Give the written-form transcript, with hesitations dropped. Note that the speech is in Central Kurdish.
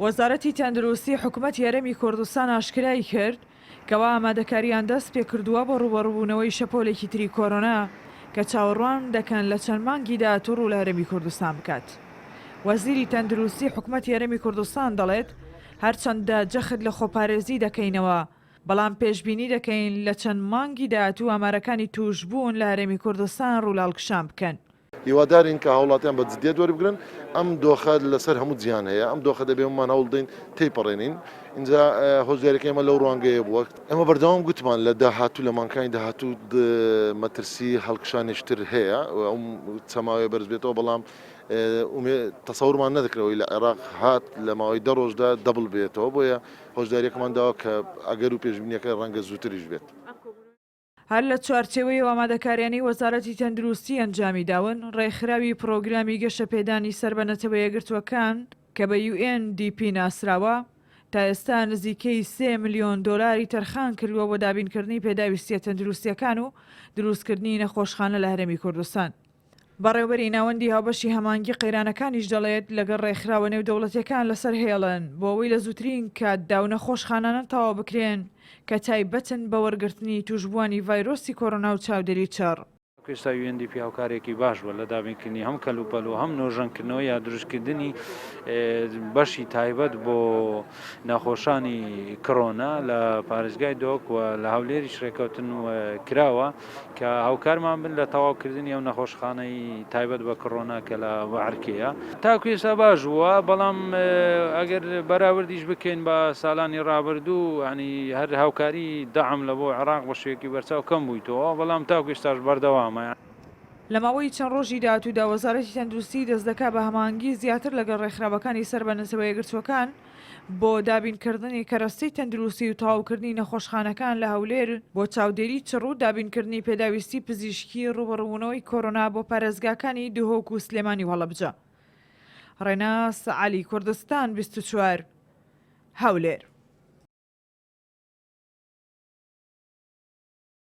وەزارەتی تەندروستی حکومەتی هەرێمی کوردستان ئاشکرای کرد، کەوا ئامادەکارییان دەست پێکردووە بۆ ڕووبەڕووبوونەوەی شەپۆلێکی تری کۆرۆنا کە چاوەڕوان دەکەن لە چەند مانگی داهاتوو ڕوو لە هەرێمی کوردستان بکات. وەزیری تەندروستی حکومەتی هەرێمی کوردستان دەڵێت، هەرچەندە جەخت لە خۆپارێزی دەکەینەوە، بەڵام پێشبینی دەکەین لە چەند مانگی داهاتوو ئامارەکانی تووشبوون لە هەرێمی کوردستان ڕوو لە هەڵکشان بکەن. هیوادارین کە هاوڵاتیان بە جدیەت وەربگرن، ئەم دۆخە لەسەر هەموو جیهان هەیە، ئەم دۆخە دەبێ هەموومان هەوڵ بدەین تێیپەڕێنین، ئینجا هۆشداریەکەی ئێمە لەو ڕوانگەیە بووە، ئێمە بەردەوام گوتمان لە داهاتوو لە مانگەکانی داهاتوو مەترسی هەڵکشانێکی تر هەیە و ئەو چەماوەیە بەرز بێتەوە، بەڵام تەسەورمان نەدەکرد ئەوەی لە عێراق هات لە ماوەی دە ڕۆژدا double بێتەوە، بۆیە هۆشداریەکەمان داوە کە ئەگەر و پێشبینیەکە ڕەنگە زووتریش بێت. هەر لە چوارچێوەی ئەو ئامادەکاریانەی وەزارەتی تەندروستی ئەنجامی داون، ڕێکخراوی پڕۆگرامی گەشەپێدانی سەر بە نەتەوەیەکگرتووەکان کە بە UNDP ناسراوە، تا ئێستا نزیکەی سێ ملیۆن دۆلاری تەرخان کردووە بۆ دابینکردنی پێداویستییە تەندروستییەکان و دروستکردنی نەخۆشخانە لە هەرێمی کوردستان. بەڕێوەبەری ناوەندی هاوبەشی هەماهەنگی قەیرانەکانیش دەڵێت، لەگەڵ ڕێکخراوە نێودەوڵەتییەکان لەسەر هێڵن بۆ ئەوەی لە زووترین کاتدا و نەخۆشخانانە تەواو بکرێن کە تایبەتن بە وەرگرتنی تووشبووانی ڤایرۆسی کۆرۆنا و چاودێری چڕ. ئێستا UNDP هاوکارێکی باش بووە لە دابینکردنی هەم کەلوپەل و هەم نۆژەنکردنەوە یا دروستکردنی بەشی تایبەت بۆ نەخۆشانی کڕۆنا لە پارێزگای دهۆک و لە هەولێریش رێککەوتن کراوە کە هاوکارمان بن لە تەواوکردنی ئەو نەخۆشخانەی تایبەت بە کڕۆنا کە لە بەعرکەیە. تاکو ئێستا باش بووە، بەڵام ئەگەر بەراوردیش بکەین بە ساڵانی ڕابردوو یانی هەر هاوکاری دەعم لە بۆ عێراق بە شێوەیەکی بەرچاو کەم بوویتەوە، بەڵام تاکو ئێستاش بەردەوامە. لە ماوەی چەند ڕۆژی داهاتوودا وەزارەتی تەندروستی دەستدەکا بە هەماهەنگی زیاتر لەگەڵ ڕێکخراوەکانی سەر بە نەتەوەیەکگرتووەکان بۆ دابینکردنی کەرەستەی تەندروستی و تەواوکردنی نەخۆشخانەکان لە هەولێر بۆ چاودێری چڕ و دابینکردنی پێداویستی پزیشکی ڕووبەڕووبوونەوەی کۆرۆنا بۆ پارێزگاکانی دهۆک و سلێمانی و هەڵەبجە. ڕێناس عەلی، کوردستان 24، هەولێر.